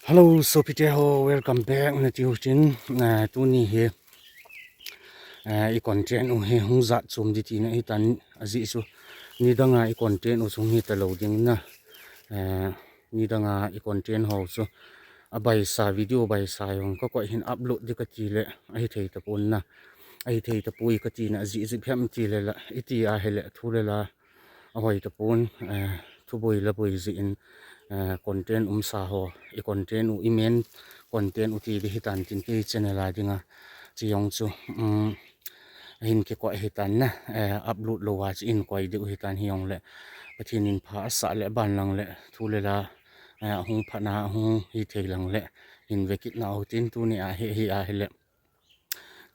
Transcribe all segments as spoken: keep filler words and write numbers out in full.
Hello, sopite ho, welcome back nati u tin, eh, tuni hi, eh, i content u hi hung jat chom ding tina ahitan, ajeh chu nidanga i content u chu hung hita lou ding na, eh, nidanga i content ho chu abaisa, video baisa jong kakoi hin upload ding kati le ahithei tapon na, ahithei tapoi kati na, ajeh chu ipi ham ti le la, iti ahile thu le la ahoi tapon, eh, thuboi laboi jeh in, eh, content umsa ho, i content u, i main content u ti ding ahitan tin, kei channel a dinga, chi jong chu, um, ahin kikoi ahitan na, eh, upload lou a chu in koi ding u ahitan, hijongle Pathen in pha asah le, aban lang le thu le la, eh, ahung phatna, ahung hithei lang le hin vekit nau tin, tuni a hi, hi ahile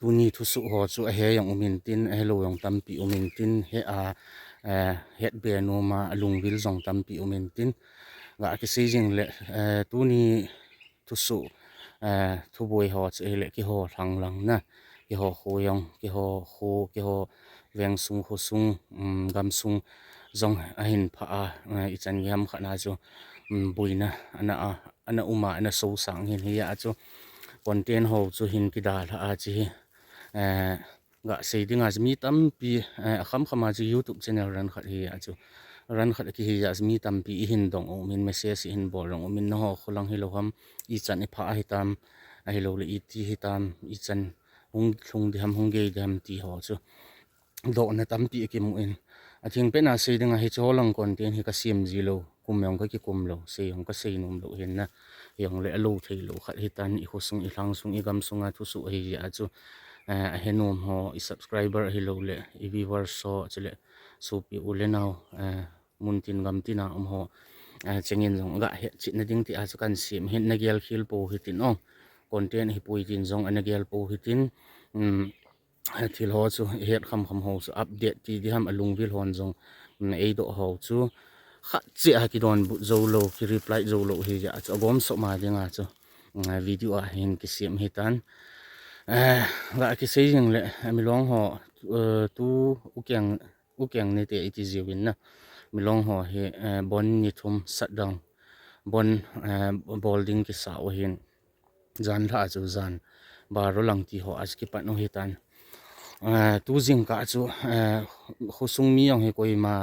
tuni thusoh ho chu ahe jong um intin, ahelou jong tampi um intin, he a, eh, hetbe nom a, alungvil jong tampi um intin, ga kisei jing le, eh, tuni thusoh, eh, thuboi ho chu ahile keiho lhang lang na, keiho kho jong, keiho kho, keiho veng sung, kho sung, um, gam sung jong ahin pha a, eh, ichan gei ham khat na chu, um, boina ana a, ana um a, ana sosang hin, hia chu content ho chu hin kidalha a chi hi, eh, ga sei dinga chu mi tampi, eh, akham kham a chu YouTube channel run khat hi a chu, run khat kihi a chu mi tampi ihin dong um in, message ihin bol dong um in, nangho kho lang hilou ham, ichan ipha ahitam, ahilou le iti hitam, ichan hung lhung ding ham, hung gei ding ham ti ho chu dohna tampi akimu in, atheng pet na sei dinga hiche ho lang content hi kasem ji lou, kum jong kakikum lou, sei jong kasei nom lou hin na, hijongle alou thei lou khat ahitan, i kho sung, i lhang sung, i gam sunga thusoh ahi jeh a chu, eh, ahe nom ho, i subscriber ahilou le i viewers ho, chule sopi u le nao, eh, mun tin gam tin a um ho, eh, chengin jong ga hetchet na ding ti a chu kan sem hin, nagel khel pou hitin o, content ahipoi tin jong anagel pou hitin, um, thil ho chu ihet kham kham ho chu update ti ding ham, alungvil hon jong, um, eidoh ho chu khat cheh a kidonbut jou lou, kireply jou lou ahi jeh a chu agomsop ma dinga chu, um, video a hin kisem ahitan. Eh, ga kisei jing le, eh, milong ho, eh, tu ukeng, ukeng nite iti jiuvin na, milong ho hi, eh, bon ni thum shutdown, bon, eh, bol ding kisa u ahin, jan lha chu jan baro lang ti ho a chu kipan u ahitan. Eh, tu jingkah chu, eh, khosung mi jong hi koima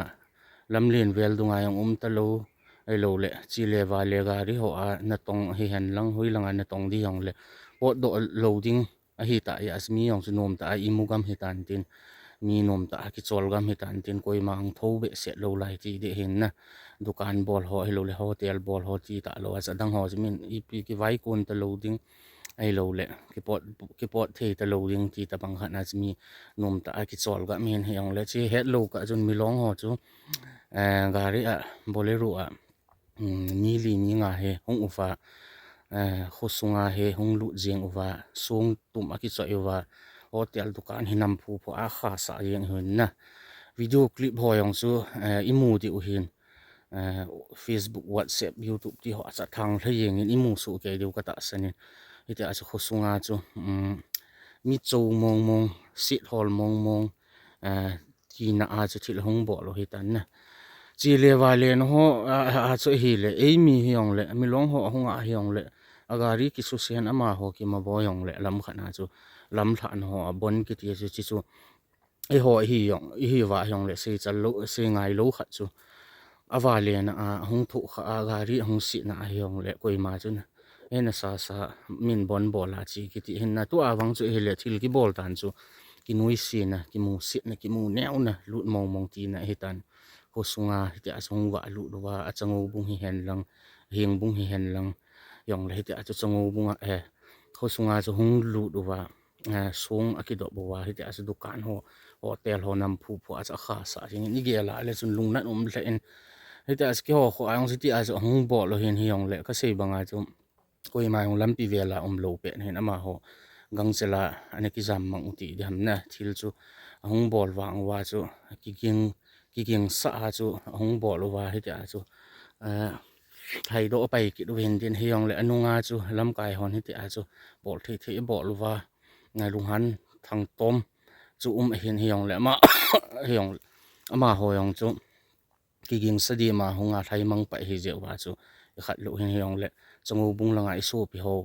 lamlen vel dunga jong um talou, ahilou le chele vale gari ho a natong hihen lang, hoilanga natong ding jongle potdoh lou ding ahitah jeh a chu mi jong chu nomtah a imu gam hitan tin, mi nomtah a kichol gam hitan tin, koima hung thou behseh lou lai ti ding ahin na, dukan bol ho ahilou le hotel bol ho ti talou a, adang ho chu min ipi kivaikon talou ding, ahilou le kipot, kipot thei talou ding ti tabang khat na chu mi nomtah a kichol gam hin, hijongle chu hetlou kah chun milong ho chu, eh, gari a, Bolero a, um, mi li mi nga hi hung uva, eh, khosunga hi hung lut jeng uva, song tum akichoi uva, hotel dukan hi nam phu phu a khasah jeng u ahin na. Video clip ho jong chu, eh, imu diu ahin, eh, Facebook, WhatsApp, YouTube ti ho a chu athang lha jengin imu soh kei diu katahsan in. Hitia chu khosunga chu, um, mi cho mong mong, set hol mong mong, eh, tina a chu thil ahung bol u ahitan na. Chele vale na ho a, a, a chu ahile, eimi hijongle, milong ho ahung a hijongle, agari kisuse hen, amaho kimaboi jongle, lam khat na chu lam lhahna ho a bon kiti chu, chi chu eiho ihi jong, ihi uva hijongle, sei chal lou, sei ngai lou khat chu, avalena a hung thoh kha a, gari ahung setna a hijongle, koima chun hena sasa min bon bol a chi kiti ahin na. Tua vang chu ahile thil kibol tan chu kinuisatna, kimusetna, kimuneona, lut mong mong tina ahitan. Khosunga hitia chu hung valut uva, achangou bung hihen lang, aheng bung hihen lang, jongle hitia chu changou bunga, eh, khosunga chu hung lut uva, eh, song akidop uva, hitia chu dukan ho, hotel ho nam phu phu a chu akhasah jengin, igel a le chun lungnat um lheh in, hitia chu keiho kho a jong chu tia chu ahung bol u ahin, hijongle kasei banga chu koima jong lampi vel a um lou pet hin, amaho gangchel a ana kijam mang u ti ding ham na, thil chu ahung bol vang uva chu kiging, kigingsah a chu ahung bol uva, hitia chu, eh, thaidoh apai kit uvin tin, hijongle anunga chu lamkai hon hitia chu bol thei thei abol uva, na lunghan thangtom chu um ahin, hijongle ama, hijong, amaho jong chu kigingsa dima hunga lhaimang pai ahi jeh uva chu ikhat lou hin, hijongle Changoubung langa isopi ho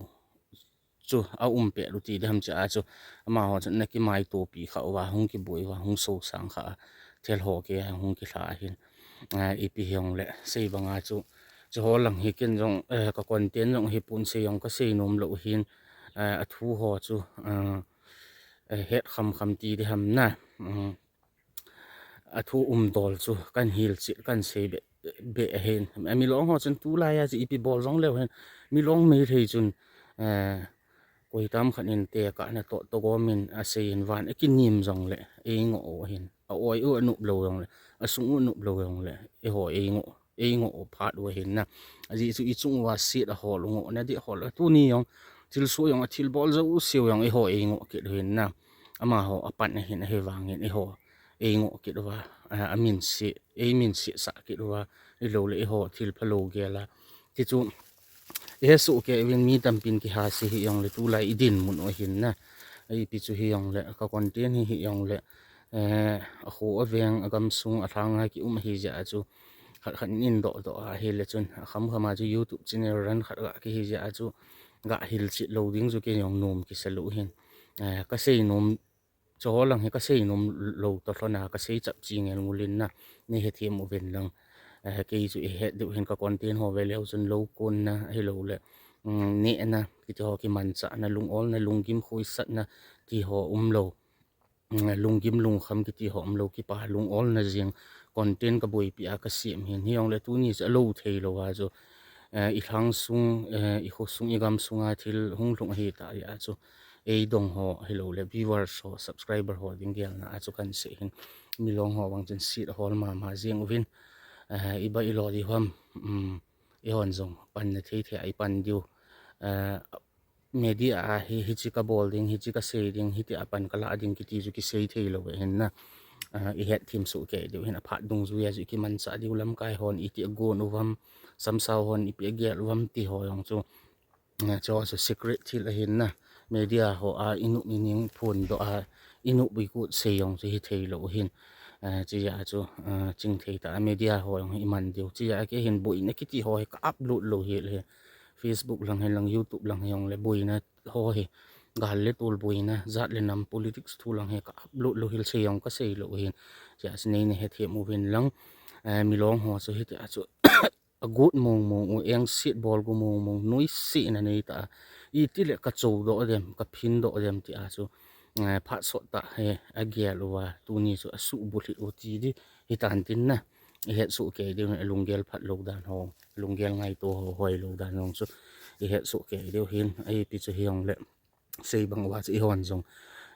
chu aum pet u ti diham chia chu, amaho chu ana kimaitopi kha uva, hung kiboi uva, hung sosang kha a, thil ho kei a hung kilha ahin. Eh, ipi hijongle, sei banga chu, chuho lang hi ken jong, eh, ka content jong hi pun sei jong ka sei nom lou hin, eh, athu ho chu, eh, eh, het kham kham ti diham na. Mm. Athu umdol chu kan hilchet, kan sei be, be ahin. Amilong ho chun tulai a chu ipi bol jong leu hin, milong Meitei chun, eh, koitam khat in tekah na toh, togomin asei in van akinim jongle, eingoh u ahin. A-oi u anop lou jongle, asung u anop lou jongle, eiho eingoh, eingoh u phat u ahin na. Ajeh chu ichung uva set ahol u, ngoh na dih hol u. Tuni jong, thilsoh jong, athilbol jouse u jong, eiho eingoh kit u ahin na. Amaho apan ahin, ahivangin eiho eingoh kit uva, a, aminse, eiminse sah kit uva, iloule eiho thil phalou gel a. Tichu, ihet soh kei uvin mi tampin kihase hijongle tulai idinmun u ahin na. Ipi chu hijongle, ka content hi hijongle, eh, akho aveng, agamsung, alhanga kium ahi jeh a chu, khat khat in doh doh ahile chun, akham kham a chu YouTube channel run khat ga kihi jeh a chu, ga hilchet lou ding chu kei jong nom kisa lou hin. Eh, ka sei nom, chuho lang hi ka sei nom lou toh lhon a, ka sei chapche ngelngul in na, nei hethem uvin lang. Eh, kei chu ihet diu hin ka content ho veleu chun lou konna ahiloule, mm, nehna kiti ho, kimanchahna, lung-olna, lunggim khoisatna ti ho umlou. Mm, lunggim lungkham kiti ho umlou, kipa lung-olna jeng content ka boipi a ka sem hin. Hijongle tuni chu alou thei lou a chu, eh, ilhang sung, eh, ikhosung, igamsunga thil hung lhung ahitah jeh a chu, eidong ho ahiloule viewers ho, subscriber ho ding gelna a chu kan sei hin. Milong ho vang chun set ahol mama jeng uvin, eh, iba ilo diham, um, eihon jong panna thei thei a ipan diu. Eh, media a hi, hiche ka bol ding, hiche ka sei ding, hitia pan ka lah ding kiti chu kisei thei lou ahin na. Ah, ihet them soh kei diu hin, aphat dungjui a chu ikimanchah diu, lamkai hon iti agon uvam, samsau hon ipi agel uvam ti ho jong chu, ah, chuho chu secret thil ahin na. Media ho a inop ining phondoh a, inop igot sei jong chu hithei lou ahin. Ah, chujeh a chu, ah, chingthei tah a media ho jong hi iman diu. Chujeh a kei hin boina kiti ho hi ka upload lou hel hi. Facebook lang hilang, YouTube lang hijongle boina ho hi, gal le tol boina, jat le nam, politics thu lang hi ka upload lou hel, sei jong ka sei lou hin. Chujeh a chu neina hethem uvin lang, eh, milong ho chu hitia chu agot mong mong u, engset bol gu mong mong, nuisatna neitah a, itile ka chodoh dem, ka phindoh dem tia chu, eh, phat sot tah hi agel uva, tuni chu asuhbulhit u ti di hitan tin na. Ihet soh kei diu, alunggel phat lou dan ho, lunggel ngaito ho, hoi lou dan jong chu ihet soh kei diu hin. Ipi chu hijongle, sei bang uva chu eihon jong,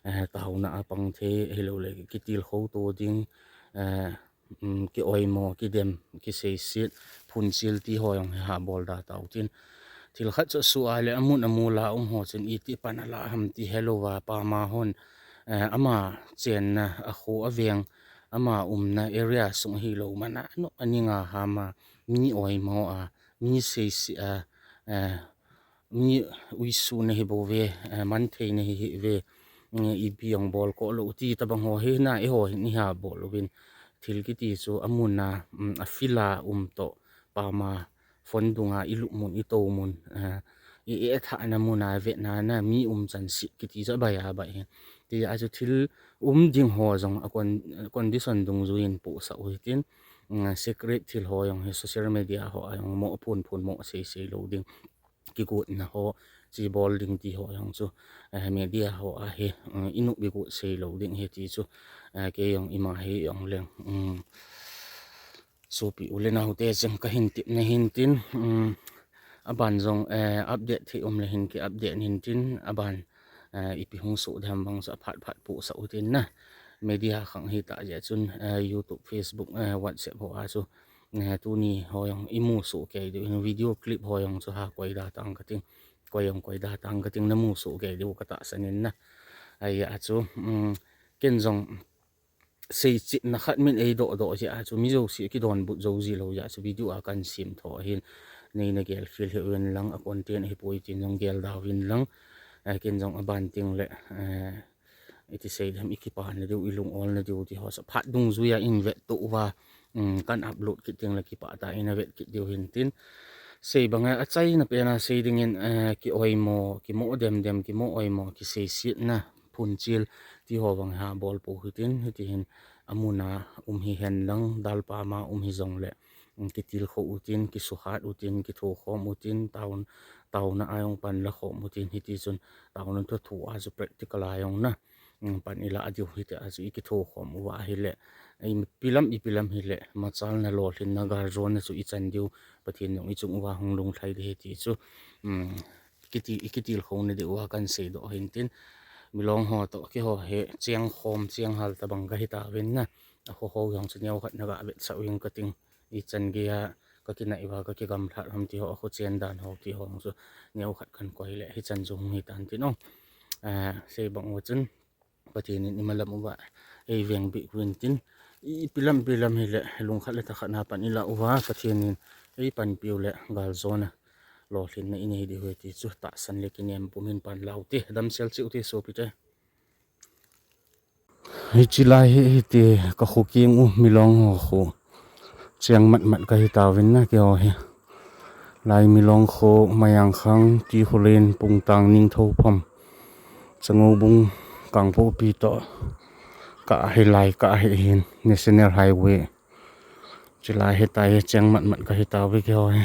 eh, taona a pang thei, ahiloule kitilkhou to ding, eh, um, kioimo, kidem, kiseiset, phunchil ti ho jong hi ha bol da tau tin. Thil khat chu asuh a le amun amol a um ho chun iti pan alah ham ti helouva, pama hon, eh, ama chenna, akho aveng, ama umna area sung ahilou man a, anop aning a ham a, mi oimo a, mi seise a, eh, mi uisu na hi bouve, eh, manthei na hi hih ve, mm, ipi jong bol koh lou ti tabang ho hi na, eiho hin iha bol uvin. Thil kiti chu amun a, mm, afield a um toh, pama, phone dunga ilup mun, itou mun, eh, i, i ethahna mun a, vetna na, mi um chan seh kiti chu abai abai hi. Tia chu thil um ding ho jong a con-, condition dungjuiyin pohsah u hitin, mm, secret thil ho jong hi social media ho a jong moh phun phun, moh sei sei lou ding. Kigotna ho, chi bol ding ti ho jong chu, eh, media ho a hi, mm, inop igot sei lou ding hi ti chu, eh, kei jong ima hijongleng, mm, sopi u le naote cheng kahin tepna hin tin, mm, aban jong, eh, update thei um le hin ki update hin tin, aban, eh, ipi hung soh dem vang chu aphat phat pohsah u tin na. Media khang hitah jeh chun, eh, YouTube, Facebook, eh, WhatsApp ho a chu, eh, tuni ho jong imu soh kei diu hin, video clip ho jong chu ha koi da tang kating, koi jong koi da tang kating, namu soh kei diu katahsan in na. Ahia chu, mm, ken jong seichetna khat min eidoh doh jeh a chu, mi jouse kidonbut jou ji lou jeh a chu, video a kan sem tho ahin, neina gelkhel hih uvin lang, a content ahipoi tin jong gel da uvin lang, eh, ken jong aban tengle, eh, iti sei dem, ikipana diu, ilung-olna diu ti ho chu phat dungjuia ihin vettoh uva, um, kan upload kit tengle kipah tah in ina vet kit diu hin tin. Sei banga achaina pena sei dingin, eh, ki oimo, ki mo dem dem, ki mo oimo, ki sei sietna, phunchil, ti ho bang ha bol po hitin, hiti hin amuna um hi hen lang, dalpa ma um hi jong le, mm, ki tilkho utin, ki suhat utin, ki thokhom utin, taun, tauna ayong pan la khom utin, hiti chun tauna thu thu a chu practical ayong na. Mm, pan ila diu hiti a chu i kithokhom uva ahile, ipi lam, ipi lam hile, machalna lolhinna galjona chu i chan diu, Pathen jong i chung uva hung lunglhai ding ahi ti chu, mm, kiti, i kitilkhouna diu a kan seidoh ahin tin, milong ho toh keiho hi cheng khom, cheng hal tabang ka hitauvin na, a kho ho jong chu neokhat na ga vetsah uving kating, i chan geiya ka kinai uva, ka kigamlhat ham ti ho, a kho chen dan ho ti ho chu neokhat kan koi le, hichan chu hung hitan tin o. Ah, sei bang uva chun, Pathen in imalam uva ei veng bih uvin tin, ipi lam, ipi lam hile, lungkhat le thakhat na pan ila uva, Pathen in ei panpiu le, galjona, lolhinna i nei diu ahi ti chu, tahsan le kinem pum hin pan lau te, damsel cheh u te sopite. Hiche lai hi, hiti ka kho keng u milong ho kho. Cheng mat mat ka hitauvin na keiho hi. Lai milong kho, Mayangkhang, Tikholen, Pungtang, Ningthoupham, Changoubung, Kangpokpi toh. Ka hi lai, ka hi hin, National Highway. Hiche lai hitai hi cheng mat mat ka hitauve keiho hi.